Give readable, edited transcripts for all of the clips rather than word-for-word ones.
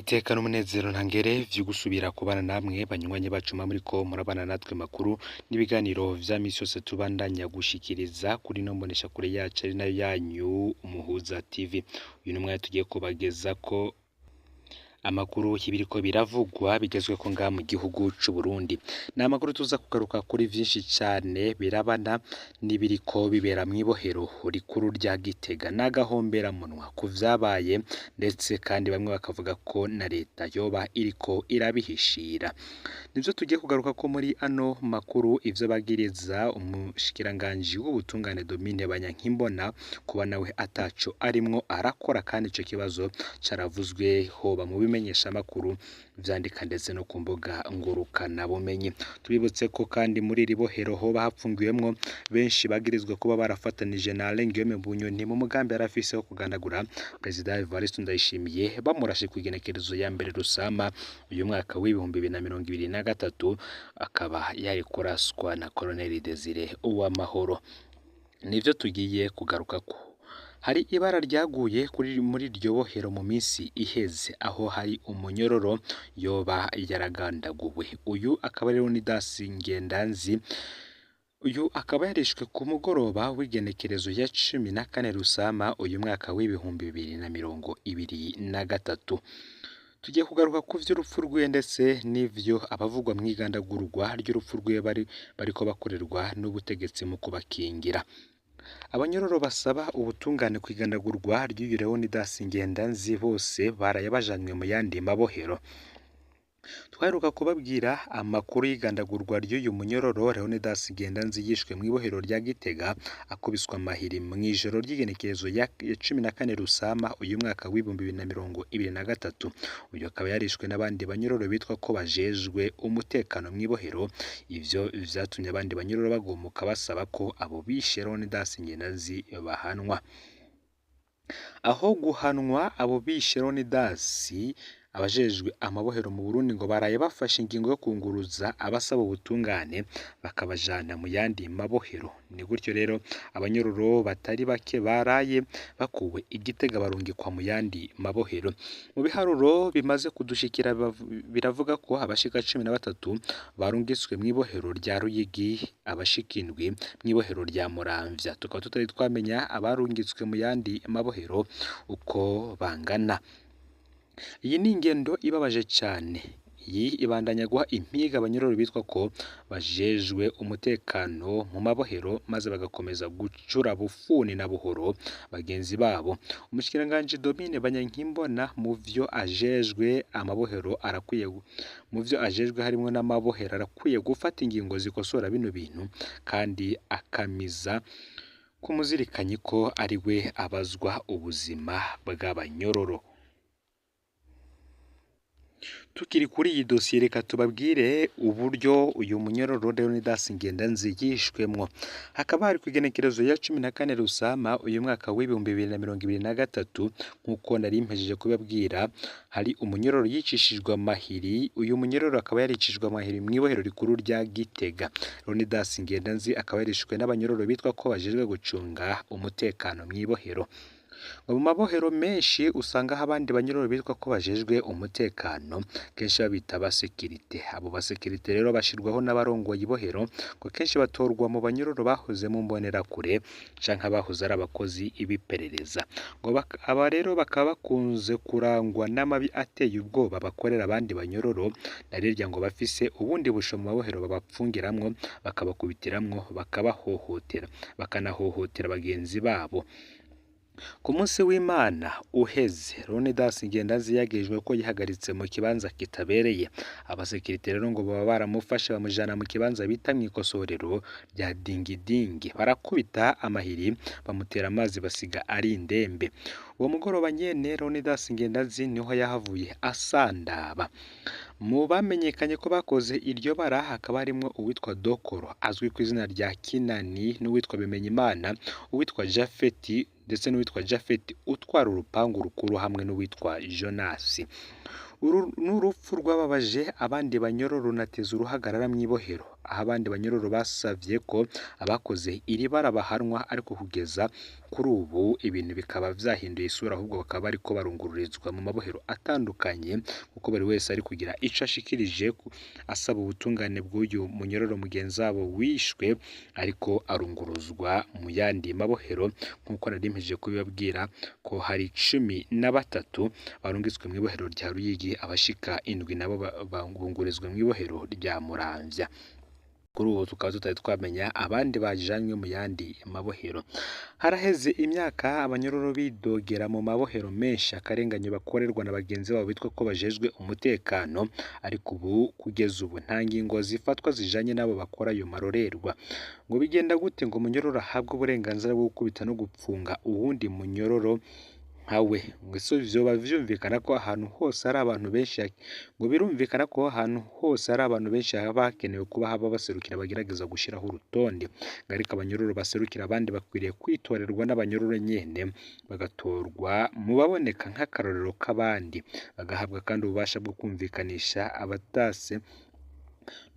Niteka n'umunezero ntangere vyo gusubira kubana namwe banywanyi bacu muba muriko murabana natwe makuru n'ibiganiro vya misi yose tubandanya gushikiriza kuri ino mboneshakure yacu ari nayo yanyu Umuhuza TV. Uyu ni umwanya tugiye kubagezako amakuru y'ibiriko biravugwa bigezweko ngaha mu gihugu c'Uburundi. Ni amakuru tuza kugaruka kuri vyinshi cane birabana n'ibiriko bibera mw'ibohero rikuru rya Gitega n'agahomberamunwa ku vyabaye ndetse kandi bamwe bakavuga ko na leta yoba iriko irabihishira. Nivyo tugiye kugarukako muri ano makuru, ivyo bagiriza umushikiranganji w'ubutungane Domine Banyankimbona kuba nawe ataco arimwo arakora, kandi ico kibazo caravuzwe hoba mu bimenyeshamakuru vyandika ndetse no ku mbuga ngurukanabumenyi. Tubibutse ko kandi muri iri bohero hoba hapfungiwemwo benshi bagirizwa kuba barafatanije na Alain Guillaume Bunyoni mu mugambi yari afise wo kugandagura Perezida Evariste Ndayishimiye bamurashe kw'igenekerezo ya mbere Rusama uyu mwaka w'2023, akaba yari kuraswa na Colonel Desire Uwamahoro. Nivyo tugiye kugarukako. Hari ibara ryaguye kuri muri iryo bohero mu minsi iheze, aho hari umunyororo yoba yaragandaguwe. Uyu akaba ari Leonidas Ngendanzi. Uyu akaba yarishwe ku mugoroba w'igenekerezo ya 14 Rusama uyu mwaka w'2023. Tugiye kugaruka ku vy'urupfu rwiwe ndetse n'ivyo abavugwa mw'igandagurwa ry'urupfu rwiwe bariko bakorerwa n'ubutegetsi mu kubakingira. Abanyororo basaba ubutungane kw'igandagurwa ry'uyu Leonidas Ngendanzi bose baraye bajanywe mu yandi mabohero. Twaheruka kubabwira amakuru y'igandagurwa ry'uyu munyororo Leonidas Ngendanzi yishwe mw'ibohero rya Gitega akubiswe amahiri mw'ijoro ry'igenekerezo ya 14 Rusama uyu mwaka w'2023. Uyu akaba yarishwe n'abandi banyororo bitwa ko bajejwe umutekano mw'ibohero. Ivyo vyatumye abandi banyororo bagomoka basaba ko abo bishe Leonidas Ngendanzi bahanwa. Aho guhanwa abo bishe Leonidas, abajejwe amabohero mu Burundi ngo baraye bafashe ingingo yo kunguruza abasaba ubutungane bakabajana mu yandi mabohero. Ni gutyo rero abanyororo batari bake baraye bakuwe i Gitega barungikwa mu yandi mabohero. Mu biharuro bimaze kudushikira biravuga ko abashika 13 barungitswe mw'ibohero rya Ruyigi, abashika 7 mw'ibohero rya Muramvya. Tukaba tutari twamenya abarungitswe mu yandi mabohero uko bangana. Iyi ni ingendo ibabaje cane. Iyi ibandanya guha impiga abanyororo bitwa ko bajejwe umutekano mu mabohero, maze bagakomeza gucura bufuni na buhoro bagenzi babo. Umushikiranganji Domine Banyankimbona mu vyo ajejwe amabohero arakwiye, mu vyo ajejwe harimwo n'amabohero, arakwiye gufata ingingo zikosora bino bintu kandi akamiza kumuzirikanyi ko ari we abazwa ubuzima bw'abanyororo. Tukiri kuri iyi dosiye, reka tubabwire uburyo uyu munyororo Leonidas Ngendanzi yishwemwo. Hakaba hari kw'igenekerezo ya 14 Rusama uyu mwaka w'2023, nk'uko nari mpejeje kubabwira, hari umunyororo yicishijwe amahiri. Uyu munyororo akaba yaricishijwe amahiri mw'ibohero rikuru rya Gitega. Leonidas Ngendanzi akaba yarishwe n'abanyororo bitwa ko bajejwe gucunga umutekano mw'ibohero. Mu mabohero menshi usangaho abandi banyororo bitwa ko bajejwe umutekano, kenshi babita abasekirite. Abo basekirite rero bashirwaho n'abarongoye ibohero, ngo kenshi batorwa mu banyororo bahoze mu mbonerakure canke abahoze ari abakozi b'iperereza. Ngo aba rero bakaba bakunze kurangwa n'amabi ateye ubwoba bakorera abandi banyororo, na rirya ngo bafise ubundi busho mu mabohero babapfungiramwo, bakabakubitiramwo, bakabahohotera, bakanahohotera bagenzi babo. Ku munsi w'Imana uheze, Leonidas Ngendanzi yagirijwe ko yihagaritse mu kibanza kitabereye. Abasekirite rero ngo baba baramufashe bamujana mu kibanza bita mw'ikosorero rya Dingidingi, barakubita amahiri bamutera amazi basiga ari indembe. Uwo mugoroba nyene Leonidas Ngendanzi niho yahavuye asandaba. Mu bamenyekanye ko bakoze iryo bara hakaba harimwo uwitwa Dokoro azwi ku izina rya Kinani, n'uwitwa Bimenyimana, uwitwa Jafeti ndetse n'uwitwa Jafeti utwara urupangu rukuru hamwe n'uwitwa Jonasi. Uru ni urupfu rwababaje abandi banyororo runateza uruhagarara mw'ibohero. aho abandi banyororo basavye ko abakoze iri bara bahanwa, ariko kugeza kuri ubu ibintu bikaba vyahinduye isura, ahubwo bakaba bariko barungururizwa mu mabohero atandukanye, kuko buri wese ari kugira ico ashikirije asaba ubutungane bw'uyu munyororo mugenzi wabo wishwe, ariko arunguruzwa mu yandi mabohero, nk'uko nari mpejeje kubibabwira ko hari 13 barungitswe mw'ibohero rya Ruyigi, abashika 7 nabo bungurizwa mw'ibohero rya Muramvya. Kuri ubu tukaba tutari twamenya abandi bajanywe mu yandi mabohero. Haraheze imyaka abanyororo bidogera mu mabohero menshi akarenganyo bakorerwa na bagenzi babo bitwa ko bajejwe umutekano, ariko ubu kugeza ubu nta ngingo zifatwa zijanye n'abo bakora ayo marorerwa. Ngo bigenda gute ngo umunyororo ahabwe uburenganzira bwo gukubita no gupfunga uwundi munyororo nkawe? Ngo ese vyoba vyumvikana ko ahantu hose hari abantu benshi, ngo birumvikana ko ahantu hose hari abantu benshi haba hakenewe kuba haba baserukira bagerageza gushiraho urutonde, ngo ariko abanyororo baserukira abandi bakwiriye kwitorerwa n'abanyororo nyene, bagatorwa mu baboneka nk'akarorero k'abandi, bagahabwa kandi ububasha bwo kumvikanisha abatase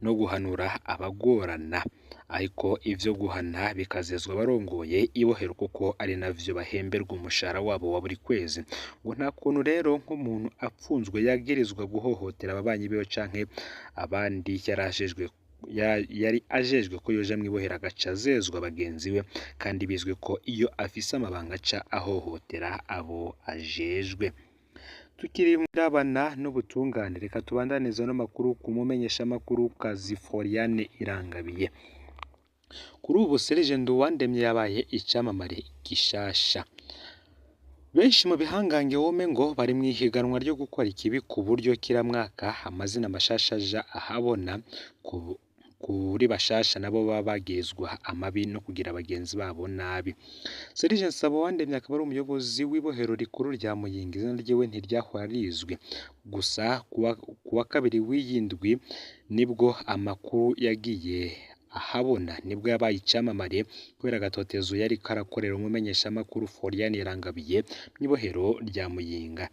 no guhanura abagorana, ariko ivyo guhana bikazezwa abarongoye ibohero kuko ari navyo bahemberwa umushahara wabo wa buri kwezi. Ngo nta kuntu rero nk'umuntu apfunzwe yagirizwa guhohotera ababanyi biwe canke abandi yari ajejwe ko yoja mw'ibohero agaca azezwa bagenzi we, kandi bizwi ko iyo afise amabanga aca ahohotera abo ajejwe. Tukiri murabana n'ubutungane, reka tubandanize ano makuru ku mumenyeshamakuru kazi Floriane Irangabiye. Kuri ubu Serge Nduwandemye yabaye icamamare gishasha. Benshi mu bihangange wome ngo bari mw'ihiganwa ryo gukora ikibi ku buryo kiramwaka amazina mashasha aja ahabona kuri bashasha nabo baba bagezwa amabi no kugira bagenzi babo nabi. Serge Nsabowandemye akaba ari umuyobozi w'ibohero rikuru rya Muyinga, izina ryiwe ntiryahora rizwi, gusa kuwa kabiri w'iyindwi nibwo amakuru yagiye ahabona, nibwo yabaye icamamare kubera agatotezo yariko arakorera umumenyeshamakuru Floriane Irangabiye mw'ibohero rya Muyinga.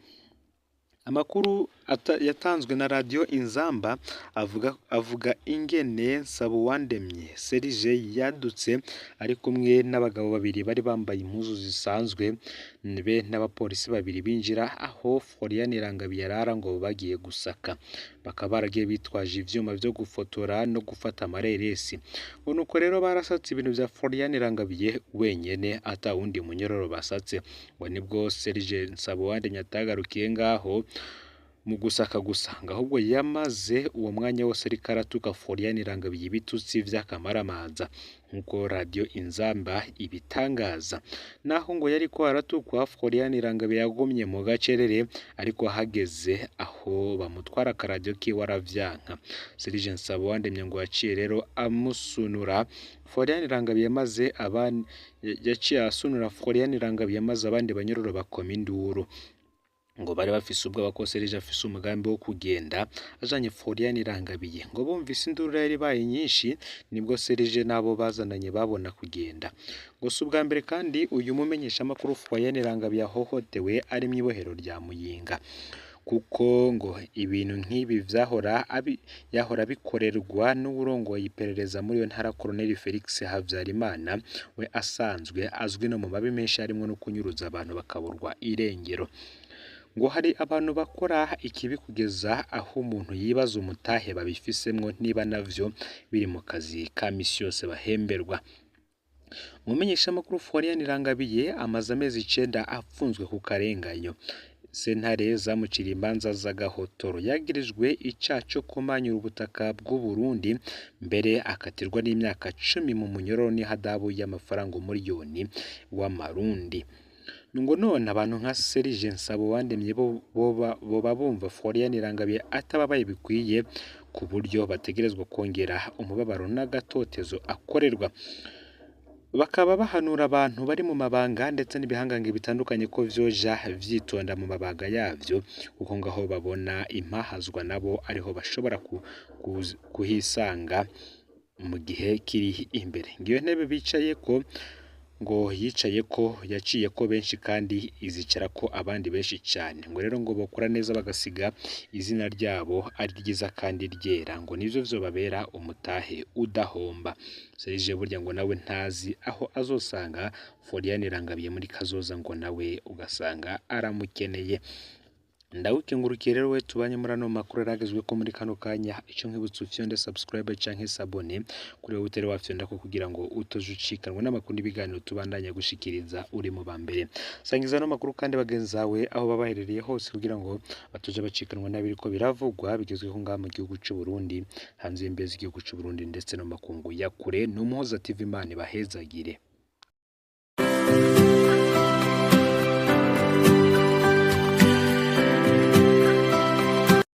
Amakuru yatanzwe na radiyo Inzamba avuga ingene Nsabowandemye Serge yadutse ari kumwe n'abagabo babiri bari bambaye impuzu zisanzwe be n'abapolisi babiri binjira aho Floriane Irangabiye arara ngo bagiye gusaka, bakaba baragiye bitwaje ivyuma vyo gufotora no gufata amareresi. Ngo nuko rero barasatse ibintu vya Floriane Irangabiye wenyene ata wundi munyororo basatse. Ngo nibwo Serge Nsabowandemye atagarukiye ngaho mu gusaka gusa, ngo ahubwo yamaze uwo mwanya wose ariko aratuka Floriane Irangabiye ibitutsi vy'akamaramaza, nk'uko radiyo Inzamba ibitangaza. Naho ngo yariko aratukwa, Floriane Irangabiye yagumye mu gacerere, ariko hageze aho bamutwara akaradiyo kiwe aravyanka. Serge Nsabowandemye ngo yaciye rero amusunura Floriane Irangabiye maze abandi yaciye asunura Floriane Irangabiye maze abandi banyororo bakoma induru. Ngo bari bafise ubwoba ko Serge afise umugambi wo kugenda ajanye Floriane Irangabiye. Ngo bumvise induru yari ibaye nyinshi, nibwo Serge n'abo bazananye babona kugenda. Ngo si ubwa mbere kandi uyu mumenyeshamakuru Floriane Irangabiye ahohotewe ari mw'ibohero rya Muyinga, kuko ngo ibintu nk'ibi yahora bikorerwa n'uwurongoye iperereza muri iyo ntara Colonel Felix Havyarimana, we asanzwe azwi no mu mabi menshi harimwo no kunyuruza abantu bakaburwa irengero. Ngo hari abantu bakora ikibi kugeza aho umuntu yibaza umutahe babifisemwo niba navyo biri mu kazi ka misi yose bahemberwa. Umumenyeshamakuru Floriane Irangabiye amaze amezi 9 apfunzwe ku karenganyo. Sentare zamuciriye imanza z'agahotoro, yagirijwe icaha co kumanyura ubutaka bw'u Burundi, mbere akatirwa n'imyaka 10 mu munyororo n'ihadabu y'amafaranga 1,000,000 w'amarundi. Ngo none abantu nka Serge Nsabowandemye boba bumva Floriane Irangabiye atababaye bikwiye, ku buryo bategerezwa kongera umubabaro n'agatotezo akorerwa. Bakaba bahanura abantu bari mu mabanga ndetse n'ibihangange bitandukanye ko vyoja vyitonda mu mabanga yavyo, kuko ngaho babona impahazwa nabo ariho bashobora kuhisanga mu gihe kiri imbere. Ngiyo ntebe bicayeko Ngo yicaye ko yaciye ko benshi kandi izicara ko abandi benshi cyane. Ngo rero ngo bokora neza bagasiga izina ryabo ari ryiza kandi ryera, ngo nivyo vyobabera umutahe udahomba. Serge burya ngo nawe ntazi aho azosanga Florian Irangabiye muri kazoza, ngo nawe ugasanga aramukeneye. Ndawukengurukiye rero we tubanye muri ano makuru aragezwe ko muri kano kanya. Icyo nkwibutsa, ufyonde subscribe canke s'abonner kuri wowe utari wafyonda ko, kugira ngo utoje ucikanwa n'amakuru n'ibiganiro tubandanya gushikiriza uri mu ba mbere. Sangiza ano makuru kandi bagenzi bawe aho baba baherereye hose, kugira ngo batoje bacikanwa n'abiriko biravugwa bigezweho ngaha mu gihugu c'u Burundi, hanze y'imbibe z'igihugu c'u Burundi, ndetse no mu makungu ya kure. Ni Umuhoza TV, Imana ibahezagire.